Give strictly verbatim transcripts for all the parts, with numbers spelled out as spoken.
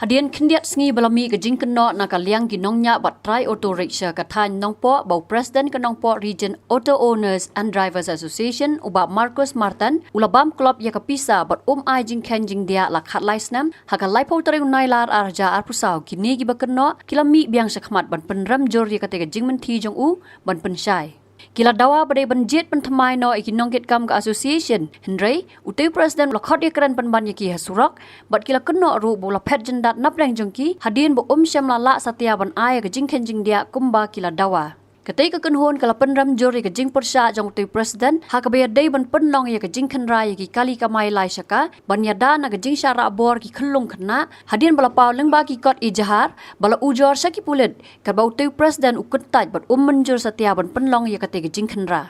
Hadien khyndiat sngi ba la mih ka jingkynnoh na ka liang ki nongñiah bad trai auto rickshaw ka thaiñ Nongpoh ba u President ka Nongpoh Region Auto Owners and Drivers Association u Bah Marcus Martin u la bam klop ïa ka pisa bad um ai jingkheiñ jingdiah la khatlai snem, ha ka laiphew tarik u Nailar arhajar arphew saw kine kiba kynnoh ki la mih biang shakhmat ban pynrem jur ïa kata ka jingmynthi jong u ban pynshai. Ki la dawa ba dei ban jied pynthymmai noh ïa ki nongkitkam ka association, hynrei utei u President u la khot ïakren pynban ïa ki ha surok bad ki la kynnoh ruh ba u la phet jyndat napdeng jong ki hadien ba um shym la lah satia ban ai ïa ka jingkheiñ jingdiah kumba ki la dawa. Katei ka kynhun ka la pynrem jur ïa ka jingpyrshah jong utei u President ha kaba ïadei ban pynlong ïa ka jingkhynra ïa ki kali kamai lai shaka ban ïada na ka jingshah rah bor ki khyllung khynnah, hadien ba la paw lyngba ki kot ejahar ba la ujor sha ki pulit, katba utei u President u kyntait bad um mynjur satia ban pynlong ïa katei ka jingkhynra.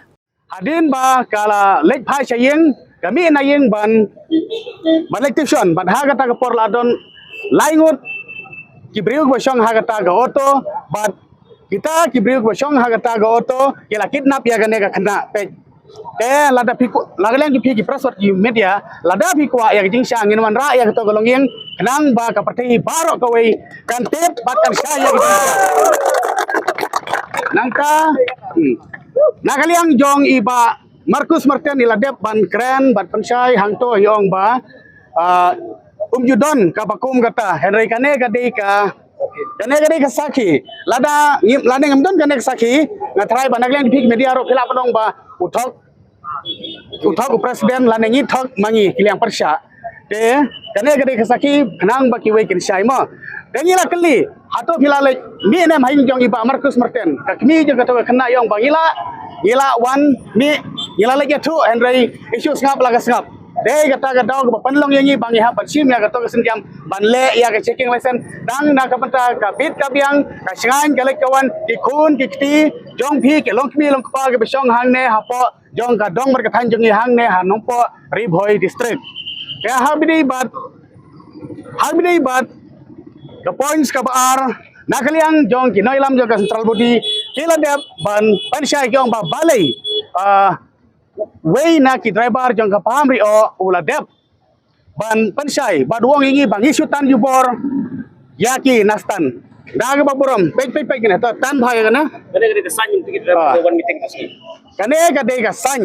Hadien ba ka la leit phai sha ïing, ka mih na ïing ban, ban leit tuition, bad ha kata ka por la don lai ngut ki briew ba shong ha kata ka auto, bad kita ki briew ba shong ha kata ka auto ki la kidnap ïa kane ka khynnah, peit. Te lada phi ku-, la ka liang ki phi ki press bad ki media, lada phi kwah ïa ka jingshah ngin wanrah ïa kato ka longïing, khnang ba ka pyrthei baroh kawei kan tip bad kan shai ïa ka jingshah. Nangta, hmm. Na ka liang jong i Bah Marcus Martin i la dep ban kren bad pynshai hangto, i ong ba, ah, um ju don kaba kum kata, hynrei kane ka dei ka, kane ka dei ka sakhi. Lada ngim, lada ngim don kane ka sakhi, nga tharai ba na ka liang ki phi ki media ruh phi lah ban ong ba u thok, u thok u President lane ngi thok ma ngi ki liang pyrshah. Te kane ka dei ka sakhi khnang ba kiwei kin shai mo. Te ngi la kylli, hato phi la leit mih ne em ha ïing jong i Bah Marcus Martin, ka kmie jong kato ka khynnah, i ong ba ngi la, ngi la wan mih, ngi la leit ïathuh, hynrei i shu sngap la ka sngap. Dei kata ka daw kaba pynlong ïa ngi ba ngi hap ban shim ïa kato ka sienjam ban leh ïa ka checking license, tang na ka bynta ka bit ka biang, ka shngaiñ ka leit ka wan, ki khun ki kti jong phi ki longkmie longkpa kiba shong hangne hapoh jong ka dong bad ka thaiñ jong ngi hangne ha Nongpoh, Ri Bhoi District. Te ha kaba ïadei bad, ha kaba ïadei bad ka points kaba ar, na ka liang jong ki nongïalam jong ka central body ki la dep ban pynshai, ki ong ba balei, ah, wei na ki driver jong ka Paham Ri-oh u la dep ban pynshai bad u ong ïa ngi ba ngi shu tan jubor ïa ki na stand. Da kaba burom, peit, peit, peit kane, to tan bha ïa kane. Kane ka dei ka sign jong ki driver, ah, ba wan meeting ka sngi. Kane ka dei ka sign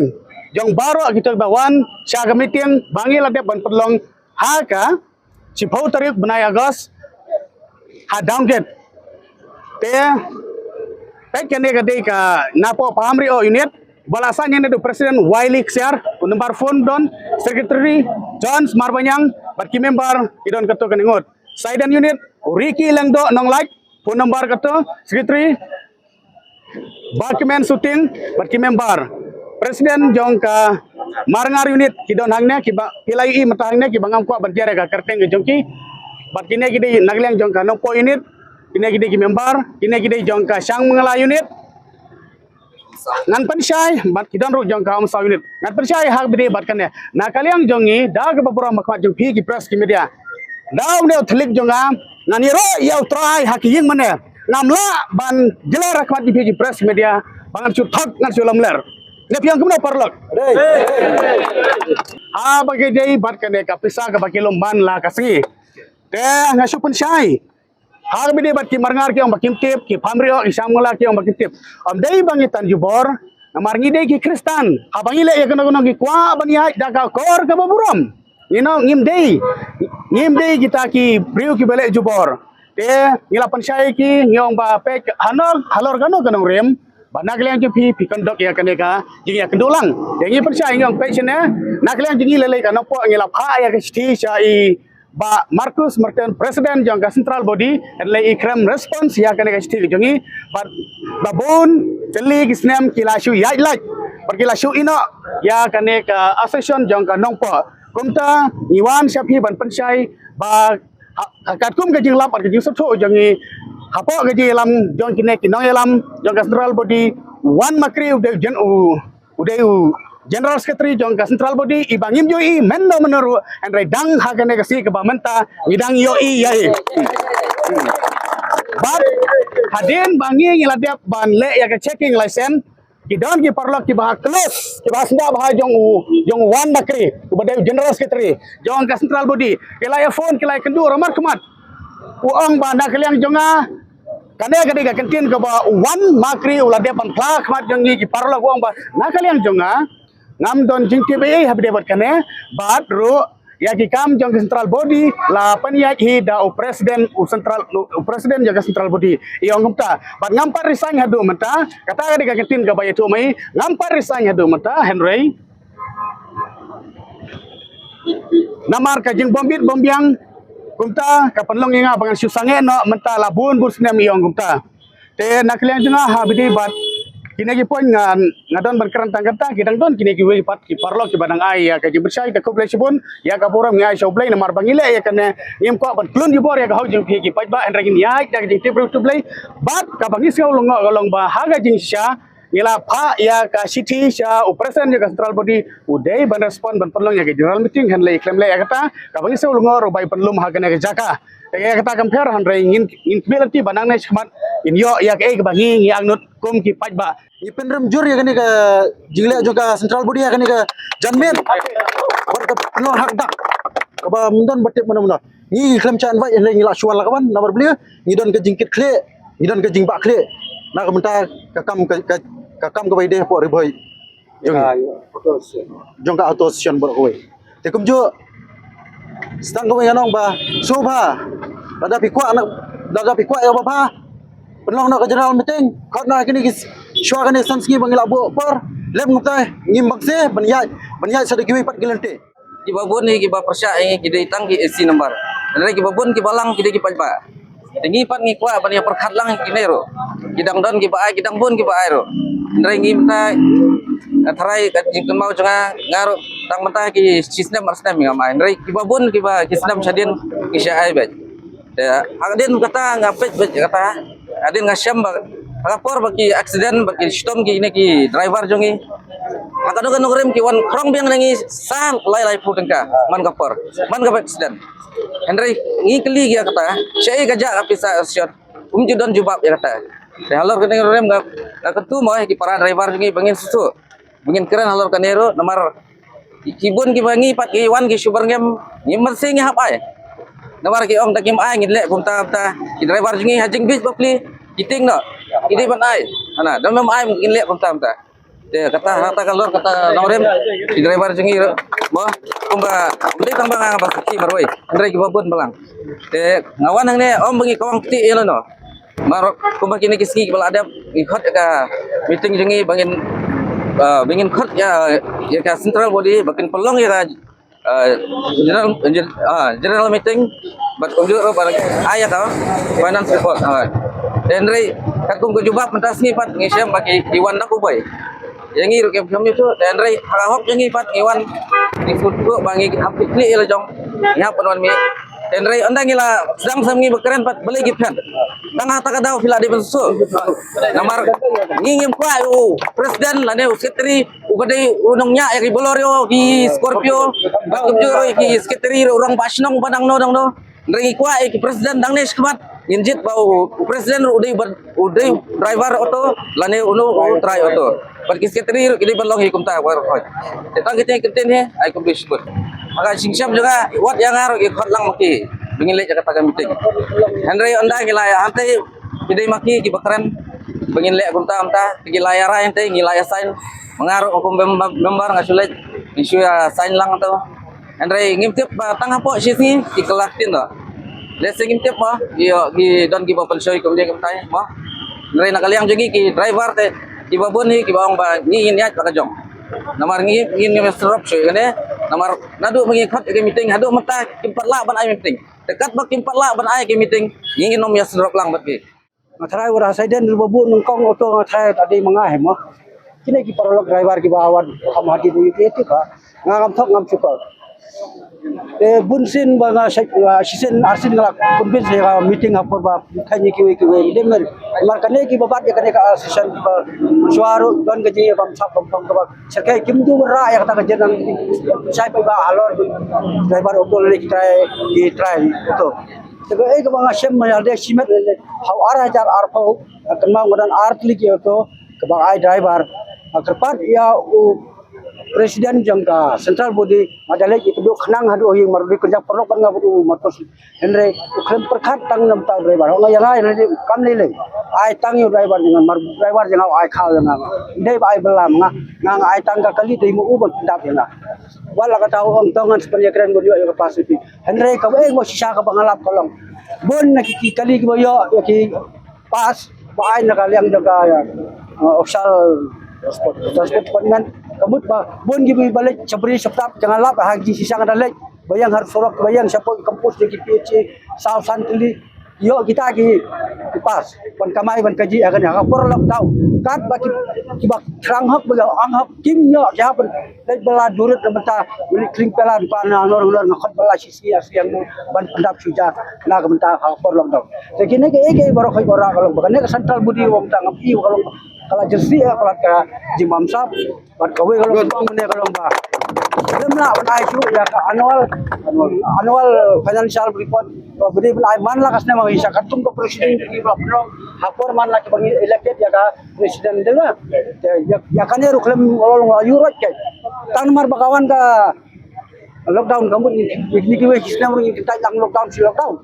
jong baroh kito kiba wan sha ka meeting ba ngi la dep ban pynlong ha ka shiphew tarik bnai August ha Downgate. Te peit kane ka dei ka napoh Paham Ri-oh unit, ba la sign hangne da u President Wiley Ksiar, u number phone don, Secretary John Marbaniang, bad ki member ki don katto katne ngut. Saidan unit, u Ricky Lyngdoh Nonglait, phone number katto, Secretary Bah Kmen Suting bad ki member. President jong ka Marngar unit ki don hangne, kiba, ki la ïohi mynta hangne kiba ngam kwah ban jer ïa ka kyrteng ka jong ki. Bad kine ki dei na ka liang jong ka Nongpoh unit, kine ki dei ki member, kine ki dei jong ka Shangmangla unit. Ngan pynshai bad ki don ruh jong ka Umsaw unit. Ngan pynshai ha kaba ïadei bad kane. Na ka liang jong ngi, da kaba burom ha khmat jong phi ki press ki media, da une u thylliej jong nga, ngan ïaroh ïa U Trai ha ki ïing mane. Ngam lah ban jler ha khmat jong phi ki press media ba ngan shu thok, ngan shu lamler. Ne phi ong kumno paralok? Ha kaba ïadei bad kane ka pisa kaba ki lum man la ka sngi, te nga shu pynshai. Ha kaba ïadei bad ki Marngar ki ong ba kim tip, ki Paham Ri-oh, ki Shangmangla ki ong ba kim tip. Ym dei ba ngi tan jubor, namar ngi dei ki Khristan. Haba ngi leh ïa kano kano ngi kwah ban ïaid da ka kor kaba burom. Ngi ong ngim dei, ngim dei kita ki briew kiba leh jubor. Te ngi la pynshai ïa ki, ngi ong ba peit hano, halor kano ka nongrim, ba na ka liang jong phi phi kyndok ïa kane ka jingïakynduh lang. Te ngi pynshai, ngi ong peit shane, na ka liang jong ngi lei lei ka Nongpoh ngi la phah ïa ka shithi sha i Bah Marcus Martin, President jong ka Central Body, lei i kren response ïa kane ka shithi jong ngi. Bad ba bun tylli ki snem ki la shu ïaid lait bad ki la shu ïehnoh ïa kane ka association jong ka Nongpoh. Kumta ngi wan sha phi ban pynshai ba ha, ha katkum ka jinglap bad ka jingsngewthuh jong ngi, hapoh ka jingïalam jong kine ki nongïalam jong ka Central Body, Wan Makri u dei u jen-, u, u dei u General Secretary jong ka Central Body, iba ngim ju ïohi mynno mynno ruh, hynrei dang ha kane ka sngi kaba mynta ngi dang ïohi ïa i. Bad hadien ba ngi, ngi la dep ban leh ïa ka checking license, ki don ki paralok kiba ha close, kiba ha sngap bha jong u, jong u Wan Makri, uba dei u General Secretary jong ka Central Body, ki la ïa phone, ki la ïa kynduh ramar khmat. U ong ba na ka liang jong nga, kane ka dei ka kyntien kaba u Wan Makri u la dep ban phla khmat jong ngi ki paralok, u ong ba na ka liang jong nga ngam don jingtip ei ei ha ba dei bad kane, bad ruh ïa ki kam jong ka central body la pynïaid hi da u president, u central, u president jong ka central body, i ong kumta. Bad ngam pat resign haduh mynta, kata ka dei ka kyntien kaba ïathuh ma i, ngam pat resign haduh mynta, hynrei namar ka jingbym bit bym biang kumta ka pynlong ïa nga ba ngan shu sangeh noh mynta la bun bun snem, i ong kumta. Te na ka liang jong nga ha ba dei bad kine ki point nga, nga don ban kren tang kata, ki dang don kine kiwei pat ki paralok kiba dang ai ïa ka jingpyrshah. Te khublei shibun ïa ka burom ngi ai sha U Blei namar ba ngi leh ïa kane, ngim kwah ban khlun jubor ïa ka hok jong phi ki paidbah, hynrei ngin ïaid da ka jingtip briew tip Blei. Bad kaba ngi sngew lyngngoh ka long ba ha ka jingshisha ngi la phah ïa ka shithi sha u president ïa ka central body, u dei ban respond ban pynlong ïa ka general meeting, hynrei khlem leh ïa kata, kaba ngi sngew lyngngoh ruh ba i pynlum ha kane ka jaka. Te ïa kata kam pher, hynrei ngin, ngin khmih lynti ba nangne shakhmat ngin ïoh ïa kaei kaba ngi, ngi angnud kum ki paidbah. Ngi pynrem jur ïa kane ka jingleh jong ka central body ha kane ka janmiet bad ka pynlong hakdak kaba ym don ba tip mano mano. Ngi khlem shah invite, hynrei ngi la shuwa la ka wan namar balei? Ngi don ka jingkit khlieh, ngi don ka jingbah khlieh na ka bynta ka kam, ka, ka, ka kam kaba ïadei hapoh Ri Bhoi jong ngi, jong ka auto session baroh kawei. Te kumjuh, sa tang kawei ngan ong ba sngewbha, lada phi kwah na, lada phi kwah ïa kaba bha, pynlong noh ka general meeting, khot noh kine ki, shuwa kane san sngi ba ngi la buh por. Lem kumta ngim bang se ban ïaid, ban ïaid sa da kiwei pat ki lynti. Kiba bun hi kiba pyrshah hi ki dei tang ki A C number. Hynrei kiba bun kiba lang ki dei ki paidbah. Te ngi pat ngi kwah ban ïa pyrkhat lang ïa kine ruh. Ki dang don kiba ai, ki dang bun kiba ai ruh. Hynrei ngi mynta, nga tharai ka jingkynmaw jong nga, nga ruh tang mynta ki shi snem ar snem ngam ai. Hynrei kiba bun kiba ki snem shadien ki sha ai beit. Te hadien kata nga peit beit kata, hadien nga shem ba ha ka por ba ki accident, ba ki shitom kine ki driver jong ngi, ha kano kano ka rim ki wan khrong biang na ngi sa lai laiphew tyngka man ka por, man ka accident. Hynrei ngi kylli ïa kata, shaei ka jah ka pisa association? Um ju don jubab ïa kata. Te halor kane ka rim nga, nga kyntu mo ïa ki para driver jong ngi ba ngin sngewthuh, ba ngin kren halor kane ruh, namar ki bun kiba ngi pat ki wan ki shu byrngem, ngi mynsiem ngi hap ai. Namar ki ong da kim ai ngin leh kumta kumta. Ki driver jong ngi ha jingbit bapli ki tieng noh, ki dei ban ai. Hana, da mem ai ngin leh kumta kumta. Te kata, kata ka lor kata nongrim ki driver jong ngi ruh. Mo, kumba, ym dei tang ba nga ba sakhi marwei, hynrei kiba bun balang. Te nga wan hangne ym ba ngi kawang kti ïa lano. Mar kumba kine ki sngi kiba la dep, ngi khot ïa ka meeting jong ngi ba ngin, ah, ba ngin khot ïa, ïa ka central body ba kin pynlong ïa ka, ah, general, ah, general meeting. Bad kumjuh ruh ba ai ïa ka finance report. Ah. Hynrei katkum ka jubab mynta sngi pat ngi shem ba ki, ki wan da u boi. Ïa ngi ruh kim shem ïa tu, hynrei ha ka hok jong ngi pat ngi wan, ngi sngewthuh ba ngi hap pynlong ïa la jong, ngi hap ban wan mih. Hynrei ynda ngi la sdang sam ngi ba kren pat balei ki phet. Tang ha kata ka daw phi la dei ban sngewthuh. Namar ngi ngim kwah u president lane u secretary uba dei u nongñiah ïa ki Bolero, ki Scorpio, bad kumjuh ruh ki secretary ruh u rangbah shnong uba nangno nangno. Hynrei ngi kwah ïa ki president nangne shakhmat ngin jied ba u, u president ruh u dei ba, u dei driver auto lane uno u trai auto. Bad ki secretary ruh ki dei ban long hi kumta baroh. Te tang kine ki kyntien hi, ai khublei shibun. Ha ka jingshem jong nga, wat ïa nga ruh ki khot lang ma ki ba ngin leit ïa kata ka meeting. Hynrei ynda ngi la ïa hangtei ki dei ma ki kiba kren ba ngin leh kumta kumta, te ki la ïa rai hangtei, ngi la ïa sign. Ma nga ruh kum mem-, member nga shu leit, ngi shu ïa sign lang to. Hynrei ngim tip ba tang hapoh shi sngi ki kylla ktien noh. Lehse ngim tip mo, ki, ki don kiba pynshoi kumne kumtai mo. Hynrei na ka liang jong ngi ki driver te kiba bun hi kiba ong ba ngi ngin ïaid la ka jong. Namar ngi, ngi ngim ïa sngewrop shuh ïa kane. Namar naduh ba ngi khot ïa ka meeting haduh mynta kim pat lah ban ai meeting. Te katba kim pat lah ban ai ka meeting, ngi ngin ym ïa sngewrop lang bad ki. Nga tharai wat ha side inn ruh ba bun nyngkong auto, nga tharai ta dei ma nga hi mo. Kine ki paralok driver kiba wan kham hadien ïa ki, ïa ki ba nga ngam thok ngam sukor. Te bun sien ba nga shai, nga shisien arsien nga la convince ïa ka meeting ha por ba kane kiwei kiwei. Dei men namar kane kiba bat ïa kane ka association kiba shuwa ruh don ka jingïa bam sap bam thong kaba syrkhei kim ju wanrah ïa kata ka general meeting. Shai paidbah halor driver auto lane ki trai, ki trai auto. Te kaei kaba nga shem ma ïalade shimet lane ha u ar hajar arphew, nga kynmaw nga don ar tylli ki auto kaba nga ai driver. Nga kyrpad ïa u President jong ka central body, ma da leit ïa ka duh khnang haduh ïing Marwari, kynjang paralok ban nga bad u Marcos. Hynrei u khlem pyrkhat tang namar u driver. Nga ïa nga ïa nga kam lei lei. Ai tang ïa u driver jong nga, mar driver jong nga u ai khaw ïa nga. Dei ba ai bylla ma nga, nga nga ai tang ka kali dei ma u ban pyndap ïa nga. Wat la kata u ong to ngan sa pynïakren bad ïoh ïa ka pass. Hynrei kaba ïeng ba shisha kaba nga lap ka long, bun na ki, ki kali kiba ïoh ïa ki pass ba ai na ka liang jong ka, uh, official transport department. Ka mut ba bun kiba leit sha bri sha pdap, te nga lap ha ki jingshisha nga da leit ba ïeng ha surok, ba ïeng shapoh ki campus jong ki P H E, saw san tylli, ïoh kita ki, ki pass ban kamai ban kaji ha kane ha ka por lockdown. Katba ki, kiba thrang hok ba ïoh ang hok kim ïoh ki hap ban leit bylla durut na bynta, leit kling pela rupa na nor nor, nga khot bylla shi sngi ar sngi ban pyndap shuja na ka bynta ha ka por lockdown. Te kine kiei kiei baroh, hoi baroh ka long ba kane ka central body, ong tang ngam i ka long ka la jyrsieh palat ka jingbamsap. Bad kawei ka long, kawei ka long ba lem lah ban ai shuh ïa ka annual, annual financial report ba bri ban ai man la ka snem, ïa sha katkum ka president ki ba pynlong ha por man la ki ba ngi elected ïa ka president de la. Ïa, ïa kane ruh khlem long la ïuh rot ke. Tang namar ba ka wan ka lockdown, ka mut ngi, ngi kiwei ki snem ruh ngi kyntait lang lockdown shi lockdown.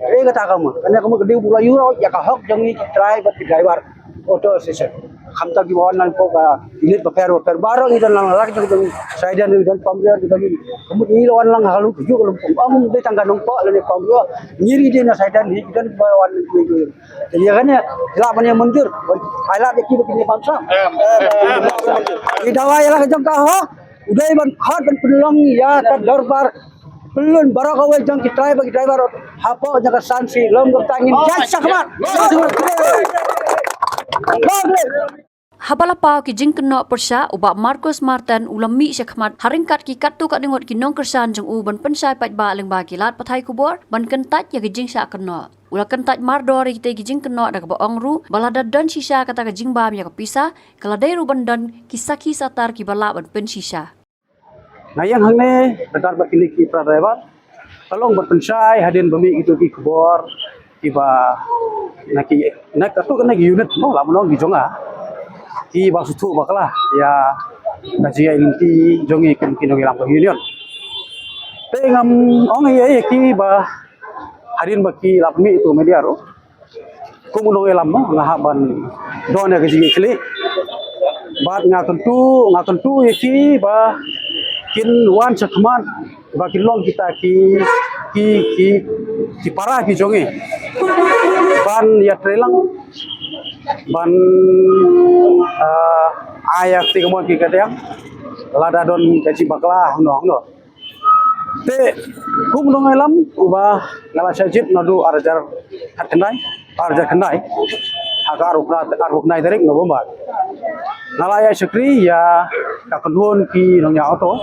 Eh, kata ka mut, kane ka mut ka dei ba la ïuh rot ïa ka hok jong ngi ki trai bad ki driver auto association. Khamtam kiba wan lang ko ka unit bapher bapher, baroh ngi don lang la ka jong jong Saiden, ngi don Pamrior, ngi don, ka mut ngi la wan lang ha ka long ka juk ka long pong. Ong dei tang ka Nongpoh lane Pamrior, ngi ri dei na Saiden, ngi don ba wan ngi. Te ïa kane la ban ïa mynjur, ai lad ïa ki ba kin ïa bamsap. Ki dawa ïa la ka jong ka hok. U dei ban khot ban pynlong ïa ka dorbar pyllun baroh kawei jong ki trai bad ki driver hapoh jong ka San Sri, lem kumta ngin jait shakhmat. Haba la paw ki jingkynnoh pyrshah, u Bah Marcos Martin u la mih shakhmat ha ryngkat ki katto katne ngut ki nongkyrshan jong u ban pynshai paidbah lyngba ki lad pathai khubor ban kyntait ïa ki jingshah kynnoh. U la kyntait mardor ïa kitei ki jingkynnoh da kaba ong ruh ba lada don shisha kata ka jingbam ïa ka pisa, ka la dei ruh ban don ki sakhi satar kiba lah ban pynshisha. Nga ïeng hangne ryngkat bad kine ki para driver, ka long ban pynshai hadien ba mih kito ki khubor kiba na ki, na katto katne ki unit, mo, lah ban ong ki jong nga, kiba sngewthuh bakla ïa ka jingïaid lynti jong ngi kum ki nongïalam ka union. Te ngam ong ei ei ïa ki ba hadien ba ki la pynmih ïa u media ruh, kum u nongïalam, mo, nga hap ban don ïa ka jingïakhlieh. Bad nga kyntu, nga kyntu ïa ki ba kin wan shakhmat ba kin long kita ki, ki, ki, ki para ki jong ngi ban ïatreilang, ban, ah, ai ïa kti kamon ki kadiang lada don ka jingbakla hangno hangno. Te kum u nongïalam uba nga la shah jied naduh ar hajar khatkhyndai, ar hajar khyndai, ha ka arphew khyndai tarik November, nga la ïa shakri ïa ka kynhun ki nongñiah auto.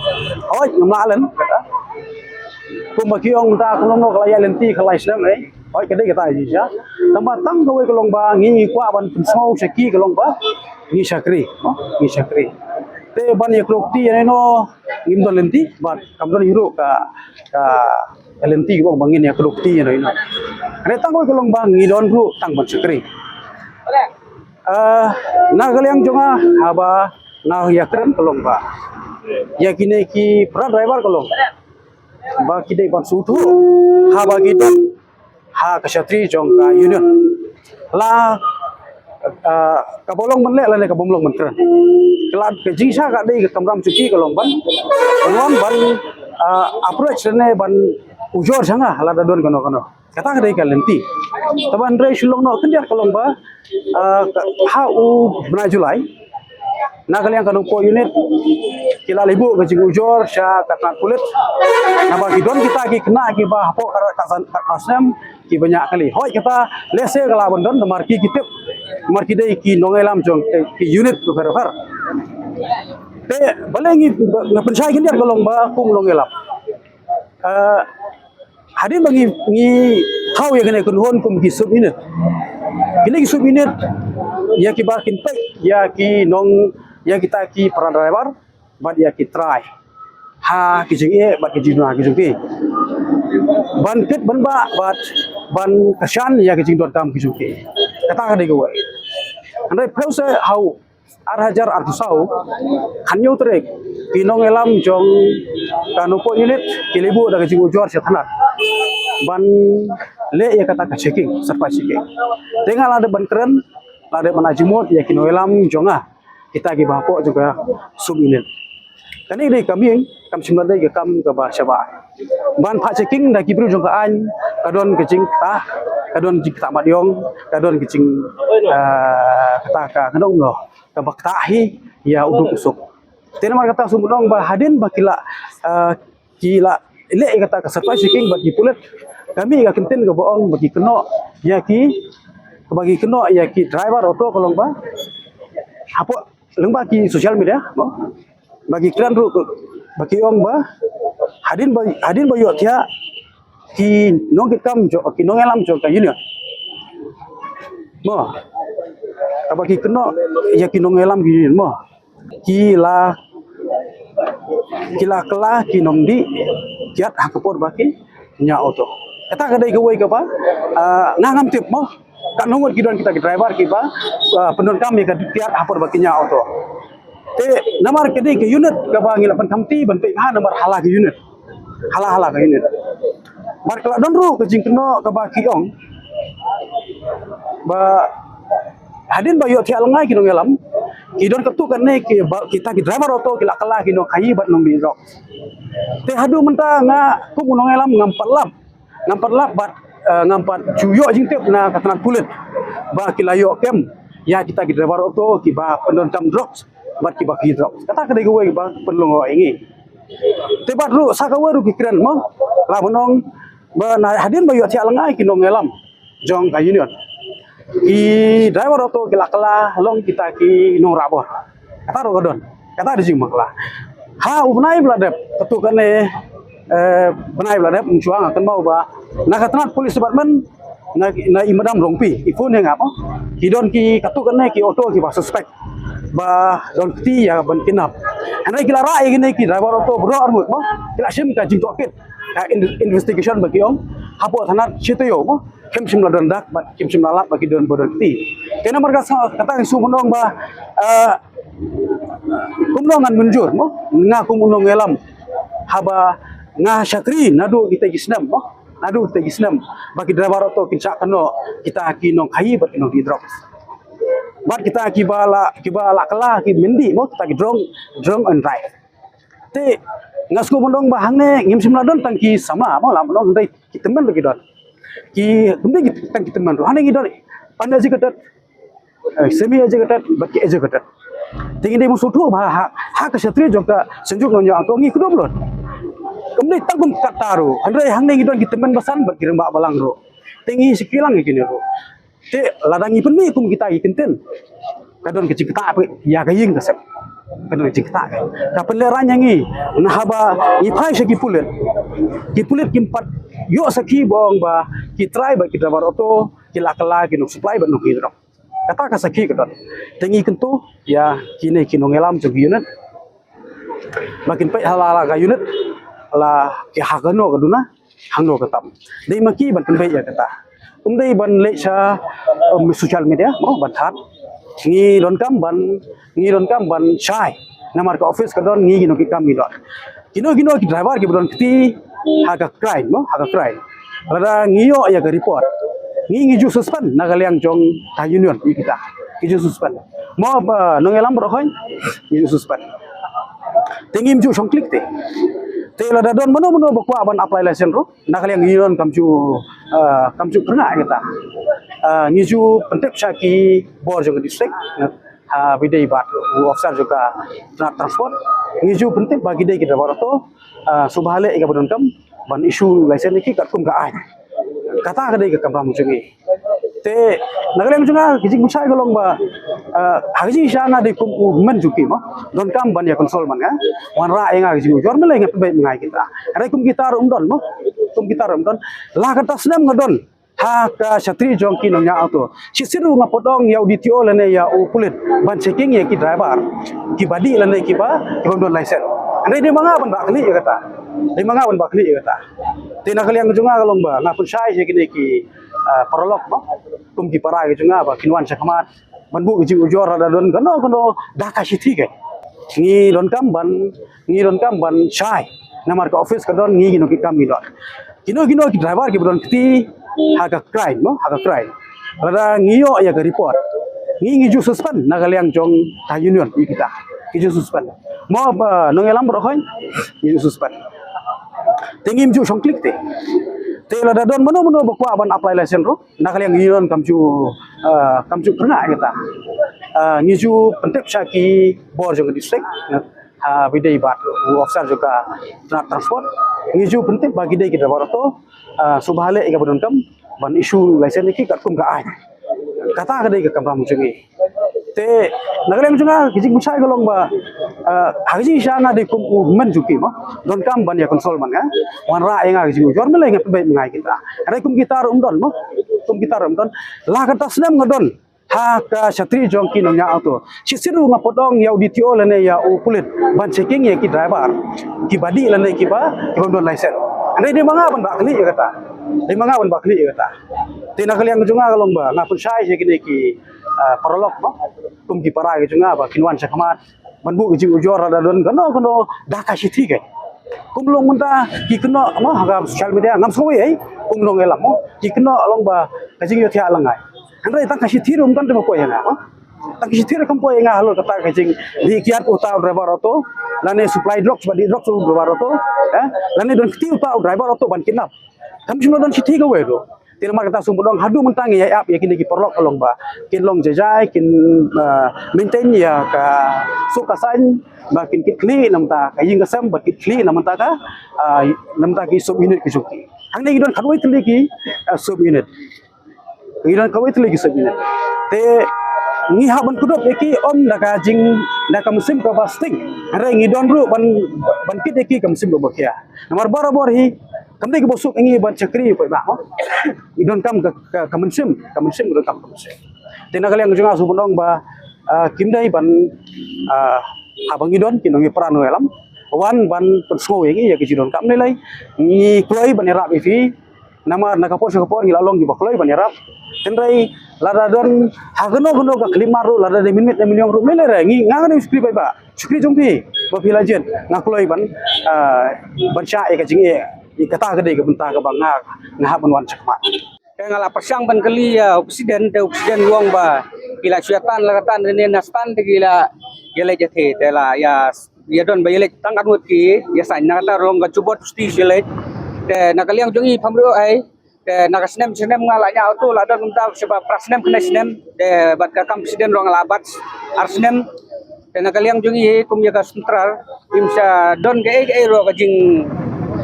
Hooid, ngam lah len kata. Kumba ki ong mynta ka long ka la ïaid lynti ka lai snem, eh. Hooid, ka dei kata, eh, shisha. Tangba tang kawei ka long ba ngi, ngi kwah ban pynsngew sha ki ka long ba ngi shakri, no? Ngi shakri. Te ban ïa khlok ti ïa no, ngim don lynti bad kam don hi ruh ka, ka, ka lynti ba ngin ïa khlok ti ïa no. Hynrei tang kawei ka long ba ngi don ruh tang ban shakri. Ah, na ka liang jong nga, haba nga ïakren ka long ba ïa kine ki para driver ka long ba ki dei ban sngewthuh haba ki don ha ka shatri jong ka union. La, ah, kaba long ban leh lane kaba ym long ban kren. Ka la ka jingshisha ka dei ka kamram jong ki ka long ban, ban wan ban, ah, approach lane ban ujor sha nga lada don kano kano. Kata ka dei ka lynti. Tangba hynrei shu long noh khyndiat ka long ba, ah, ka, ha u bnai July, na ka liang ka Nongpoh unit ki la leit buh ka jingujor sha ka tnat pulit. Naba ki don kita ki khynnah kiba hapoh ka, ka, ka, ka snem kiba ñiah kali. Hooid, kata lehse ka lah ban don namar ki, ki tip namar ki dei ki nongïalam jong ki, ki unit bapher bapher. Te balei ngi, nga pynshai khyndiat ka long ba kum nongïalam, ah, hadien ba ngi, ngi thaw ïa kine ki kynhun kum ki sub unit. Kine ki sub unit ïa kiba kin peit ïa ki nong, ïa kita ki para driver bad ïa ki trai ha ki jingeh bad ki jingduna ki jong ki, ban kit ban bah bad ban kyrshan ïa ki jingdonkam ki jong ki. Kata ka dei kawei. Hynrei pyrshah ha u Ar hajar arphew saw, khatñiew tarik, ki nongïalam jong ka Nongpoh Unit ki la buh da ka jingujor sha thanat ban leh ïa kata ka checking, surprise checking. Te nga la dep ban kren, la dep ban ai jingmut ïa ki nongïalam jong nga, kita kiba hapoh jong ka sub unit. Kane dei ka mieng, kam shym la dei ka kam kaba shabar. Ban phah checking da ki briew jong ka aiñ, ka don ka jingktah, ka don jingktah mat ïong, ka don ka jing, ah, kata ka, ka nongno kaba ktah hi ïa u duk u suk. Te namar kata shu mut ong ba hadien ba ki la, ah, ki la leh ïa kata ka surprise checking bad ki pulit, ka mih ka kyntien kaba ong ba ki kynnoh ïa ki, ba ki kynnoh ïa ki driver auto ka long ba hapoh lyngba ki social media, mo, ba ki kren ruh, ba ki ong ba hadien ba, hadien ba ïohthiah ki nongkitkam jong, ki nongïalam jong ka union, mo, kaba ki kynnoh ïa ki nongïalam ki union, mo, ki la, ki la kylla ki nongdih kiad ha ka por ba ki ñiah auto. Kata ka dei kawei kaba, ah, nga ngam tip, mo, katno ngut ki don kita ki driver kiba, ah, pyndonkam ïa ka dih kiad ha por ba ki ñiah auto. Te namar ka dei ka unit kaba ngi la pynkhamti ban peit bha namar ha la ka unit, ha la, ha la ka unit. Bad ka la don ruh ka jingkynnoh kaba ki ong ba hadien ba ïohthiah lyngngai ki nongïalam, ki don katto katne kiba, kita ki driver auto ki la kylla ki nongkhaïi bad nongdih drugs. Te haduh mynta nga kum u nongïalam ngam pat lap, ngam pat lap bad, eh, ngam pat ju ïoh jingtip na ka tnat pulit ba ki la ïoh kem ïa kita ki driver auto kiba pyndonkam drugs bad kiba khaïi drugs. Kata ka dei kawei ba pynlong ïa ngi. Te bad ruh sa kawei ruh ki kren, mo, la ban ong ba na hadien ba ïohthiah lyngngai ki nongïalam jong ka union, ki driver auto ki la kylla long kita ki nongrah bor. Kata ruh ka don, kata dei jingbakla. Ha u bnai ba la dep, katto katne, eh, bnai ba la dep, mynshwa nga kynmaw ba na ka tnat police department, na, na i Madam Rongpi, i phone ïa nga, mo, ki don ki katto katne ki auto kiba suspect ba don kti ïa ban kidnap. Hynrei ki la rah ïa kine ki driver auto baroh arngut, mo, ki la shim ka jingtohkit, ka in-, investigation ba ki ong hapoh thanat shi taïew, mo, kim shym la don dak bad kim shym la lap ba ki don, ba don kti. Te namar kata, kata ngi shu ban ong ba, eh, kumno ngan mynjur, mo, nga kum u nongïalam, haba nga shakri naduh kita ki snem, mo, naduh kita ki snem ba ki driver auto kin shah kynnoh kita ki nongkhaïi bad ki nongdih drugs, bad kita kiba la, kiba la kylla ki mendih, mo, kita ki drunk, drunk and drive. Te nga shu ban ong ba hangne ngim shym la don tang ki samla, mo, la ban ong, hynrei ki tymmen ruh ki don. Ki, ym dei ki, tang ki tymmen ruh, hangne ngi don pan educated, eh, semi educated bad ki educated. Te ngi dei ban sngewthuh ba ha, ha ka shatri jong ka Seiñraij Nongñiah Angtong ngi kdup lut. Ym dei tang kum kata ruh, hynrei hangne ngi don ki tymmen basan bad ki rangbah balang ruh. Te ngi shu kylliang ïa kine ruh. Te lada ngi pynmih kum kita ki kyntien, ka don ka jingktah ïa ka ïing ka sem. Ka don ka jingktah ka, ka pynlehraiñ ïa ngi. Naba ngi phai sha ki pulit, ki pulit kim pat ïoh sakhi ba ong ba ki trai bad ki driver auto ki la kylla ki nongsupply bad nongkhaïi drugs. Kata ka sakhi ka don. Te ngi kyntu ïa kine ki nongïalam jong ki unit ba kin peit ha la, la ka unit, la ki ha kano ka duna, hangno ka tam. Dei ma ki ban pynbeit ïa kata. Ym dei ban leit sha, um, social media, mo, ban thad. Ngi donkam ban, ngi donkam ban shai. Namar ka office ka don, ngi kino ki kam ngi don. Kino kino ki driver kiba don kti ha ka crime, mo, ha ka crime, lada ngi ïoh ïa ka report, ngi, ngi ju suspend na ka liang jong ka union ïa kita. Ngi ju suspend. Mo, ba nongïalam baroh khoit ngi ju suspend. Te ngim ju shong klik te. Te lada don mano mano ba kwah ban apply license ruh, na ka liang union kam ju, ah, kam ju kyrngah ïa kita. Ah, ngi ju pyntip sha ki bor jong ka district, ha, ba dei bad u officer jong ka tnat transport. Ngi ju pyntip ba ki dei ki driver auto, ah, sngewbha leh ïa kaba donkam ban issue license ïa ki katkum ka aiñ. Kata ka dei ka kamram jong ngi. Te na ka liang jong nga ka jingpynshai ka long ba, ah, ha ka jingshisha nga dei kum u hynmen jong ki, mo, donkam ban ïa consult man nga, wanrah ïa nga ka jingujor, mynlei nga pynbeit ma nga ïa kita. Hynrei kum kita ruh ym don, mo, kum kita ruh ym don. La kata snem nga don ha ka shatri jong ki nongñiah auto. Shisien ruh nga pyndonkam ïa u D T O lane ïa u pulit ban checking ïa ki driver kiba dih lane kiba, kibym don license. Hynrei dei ma nga ban bah kylli ïa kata. Dei ma nga ban bah kylli ïa kata. Te na ka liang jong nga ka long ba nga pynshai sha kine ki, ah, paralok, mo, kum ki para ki jong nga ba kin wan sha khmat, ban buh ka jingujor lada don kano kano da ka shithi ka. Ngi donkam ban, ngi donkam ban shai. Namar ka office ka don, ngi kino ki kam ngi don. Kino kino ki driver kiba don kti ha ka crime, no, ha ka crime. Lada ngi ïoh ïa ka report, ngi ngi ju suspend na ka liang jong ka union ïa kita. Ngi ju suspend. Mo ba nongïalam baroh khoin, ngi ju suspend. Te ngim ju shong klik te. Te lada don mano mano ba kwah ban apply license ruh, na ka liang union kam ju, ah, kam ju kena ïa kita. Ah, ngi ju pyntip sha ki bor jong ka district, ha, ba dei bad u officer jong ka tnat transport. Ngi ju pyntip ba ki dei ki driver auto, ah, shu bha leh ïa kaba donkam ban issue license ïa ki katkum ka aiñ. Kata ka dei ka kamram jong ngi. Te na ka liang jong nga ka jingpynshai ka long ba, ah, ha ka jingshisha nga dei kum u hynmen jong ki mo, donkam ban ïa consult man nga. Wanrah ïa nga ka jingujor, mynlei nga pynbeit ma nga ïa kita. Hynrei kum kita ruh ym don mo. Kum kita ruh ym don. La kata snem nga don ha ka shatri jong ki nongñiah auto. Shisien ruh nga pyndonkam ïa u D T O lane ïa u pulit ban checking ïa ki driver kiba dih lane kiba, kiba ym don license. Hynrei dei ma nga ban bakhlieh ïa kata. Dei ma nga ban bakhlieh ïa kata. Te na ka liang jong nga ka long ba nga pynshai sha kine ki, ah, paralok mo, kum ki para ki jong nga ba kin wan shakhmat ban buh ka jingujor lada don kano kano da ka shithi ka. Kum long mynta ki kynnoh mo ha ka social media, ngam sngew ei ei. Kum long ïalam mo, ki kynnoh long ba ka jingïathiah lyngngai. Hynrei tang ka shithi ruh ym don te ba poi ïa nga mo. Tang ka shithi ruh kam poi ïa nga halor kata ka jingdih kiad uta u driver auto, lane supply drugs ba dih drugs u driver auto, eh, lane don kti uta u driver auto ban kidnap. Kam shym don shithi kawei ruh. Te namar kata shu pyndonkam haduh mynta ngi ïa ap ïa kine ki paralok ka long ba kin long jai jai, kin, ah, maintain ïa ka suk ka saiñ, ba kin kit khlieh na bynta ka ïing ka sem, ba kit khlieh na bynta ka, ah, na bynta ki sub unit ki jong ki. Hangne ngi don khatwei tylli ki, ah, sub unit. Ngi don kawei tylli ki sub unit. Te ngi hap ban kdup ïa ki ym da ka jing, da ka mynsiem kaba sting. Hynrei ngi don ruh ban, ban kit ïa ki ka mynsiem kaba khia. Namar barabor hi kam dei kaba suk ïa ngi ban shakri paidbah mo. Ngi donkam ka, ka, ka mynsiem, ka mynsiem, ngi donkam ka mynsiem. Te na ka liang jong nga shu pyndonkam ba, ah, kim dei ban, ah, haba ngi don ki nongïapra nongïalam, wan ban pynsngew ïa ngi ïa ki jingdonkam, lei lei ngi kloi ban ïarap ïa phi. Namar na ka por sha ka por ngi la long kiba kloi ban ïarap. Hynrei lada don ha kano kano ka khyllipmat ruh, lada dei mynmiet ne mynñiong ruh, mynlei re ngi, nga nga dei u shakri paidbah, shakri jong phi ba phi la jied, nga kloi ban, ah, ban shah ïa ka jingeh. Ïa kata ka dei ka bynta kaba nga, nga hap ban wan shakhmat. Te nga la pyrshang ban kylli ïa u president, te u president u ong ba ki la shu ïa tan la ka tan, ne na stand te ki la ïa leit ïa the, te la ïa ïa don ba ïa leit tang katwei ki ïa saiñ, na kata ruh long ka jubor tu sti shu ïa leit. Te na ka liang jong ngi pham ruh ai. Te na ka snem snem nga la ñiah auto la don kumta sha ba phra snem khyndai snem. Te bad ka kam president ruh nga la bat ar snem. Te na ka liang jong ngi kum ïa ka central, ngim sa don kaei kaei ruh ka jing,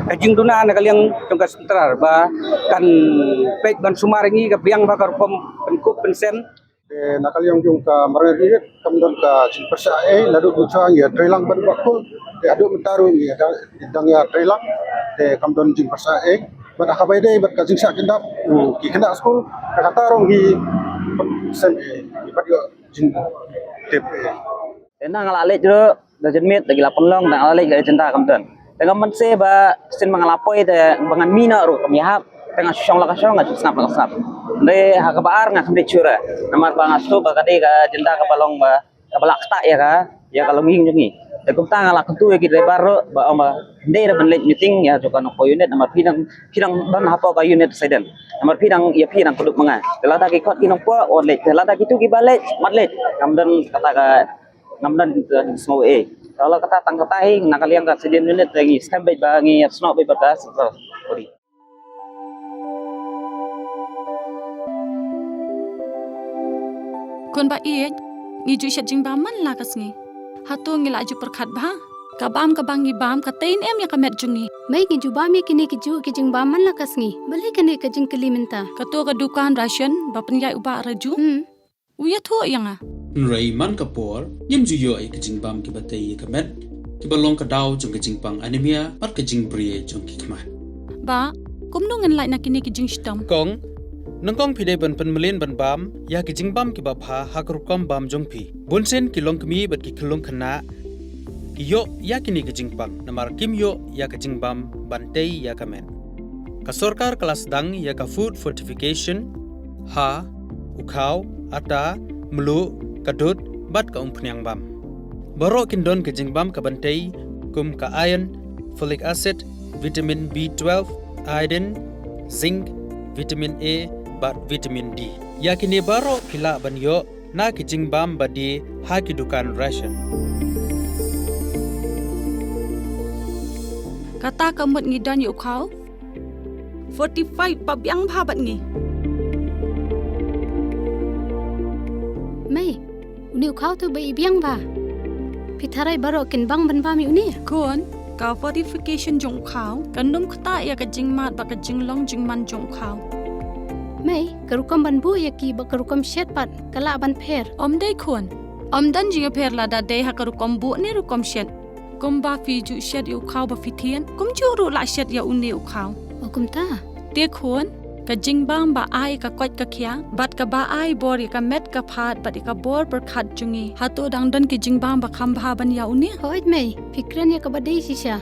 ka jingduna na ka liang jong ka central ba kan peit ban sumar ïa ngi ka biang ba ka rukom pynkup pynsem. Te na ka liang jong ka Marngar Unit kam don ka jingpyrshah ei, naduh dusha ngi ïa trei lang ban ba kul. Te haduh mynta ruh ngi dang, dang ïa trei lang. Te kam don jingpyrshah ei. Bad ha kaba ïadei bad ka jingshah kyndat u ki khynnah skul, ka kata ruh ngi pynsem ei, ngi pat ïoh jingtip ei. Te na nga la leit ruh da jingmut da ki la pynlong, da nga la leit ka agenda kam don. Te nga mynse ba sien ba nga la poi te ba ngan mih noh ruh kam ïahap. Te nga shu shong la ka shong, nga shu sngap la ka sngap. Hynrei ha kaba ar nga kham leit shuh re. Namar ba nga sngewthuh ba ka dei ka agenda kaba long ba kaba la ktah ïa ka, ïa ka longïing jong ngi. Te kumta nga la kyntu ïa ki driver ruh ba ong ba hynrei ruh ban leit meeting ïa jong ka nongpoh unit namar phi dang, phi dang don hapoh ka unit siden. Namar phi dang, ïa phi dang kdup ma nga. Te lada ki khot ki nongpoh, wan leit. Te lada kitu kiba leit, mat leit. Ngam don kata ka, ngam don ka jingsngew ei. Te la kata tang kata hi, na ka liang ka siden unit te ngi sngewbha ba ngi ïa snoh bha ba ka sensor. Sorry. Khun ba ïeit, ngi ju shet jingbam man la ka sngi. Hato ngi la ju pyrkhat bha? Ka bam kaba ngi bam ka tei ne em ïa ka met jong ngi. Mei, ngi ju bam ïa kine ki juh ki jingbam man la ka sngi. Balei kane ka jingkylli mynta? Kato ka dukan ration ba pynïaid u Bah Raju. Hmm. U ïathuh ïa nga. Hynrei man ka por, ngim ju ïoh ïa ka jingbam kiba tei ïa ka met, kiba long ka daw jong ka jingpang anemia bad ka jingbri jong ki khmat. Bah, kumno ngin lait na kine ki jingshitom? Kong, nyngkong phi dei ban pynmlien ban bam ïa ki jingbam kiba bha ha ka rukom bam jong phi. Bunsien ki longkmie bad ki khyllung khynnah ki ïoh ïa kine ki jingpang namar kim ïoh ïa ka jingbam ban tei ïa ka met. Ka sorkar ka la sdang ïa ka food fortification ha u khaw, ata, mluh, ka dud, bad ka umphniang bam. Baroh kin don ka jingbam ka ban tei, kum ka iron, folic acid, vitamin B twelve, iodine, zinc, vitamin A, bad vitamin D. Ïa kine baroh phi lah ban ïoh na ki jingbam ba die ha ki dukan ration. Kata ka mut ngi don ïa u khaw fortified ba biang bha bad ngi. Mei, une u khaw te ba i biang bha. Phi tharai baroh kin bang ban bam ïa une? Khun, ka fortification jong u khaw kan ym ktah ïa ka jingmad bad ka jinglong jingman jong u khaw. Mei, ka rukom ban buh ïa ki bad ka rukom shet pat ka lah ban pher? Ym dei khun. Ym don jingpher lada dei ha ka rukom buh ne rukom shet. Kumba phi ju shet ïa u khaw ba phi thied, kumjuh ruh lah shet ïa une u khaw. O kumta. Te khun, ka jingbam ba ai ka koit ka khiah bad kaba ai bor ïa ka met ka phad bad ïa ka bor pyrkhat jong ngi. Hato dang don ki jingbam ba kham bha ban ïa une? Hooid mei, phi kren ïa kaba dei shisha.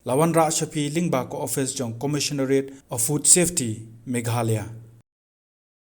La wanrah sha phi lyngba ka office jong Commissionerate of Food Safety, Meghalaya.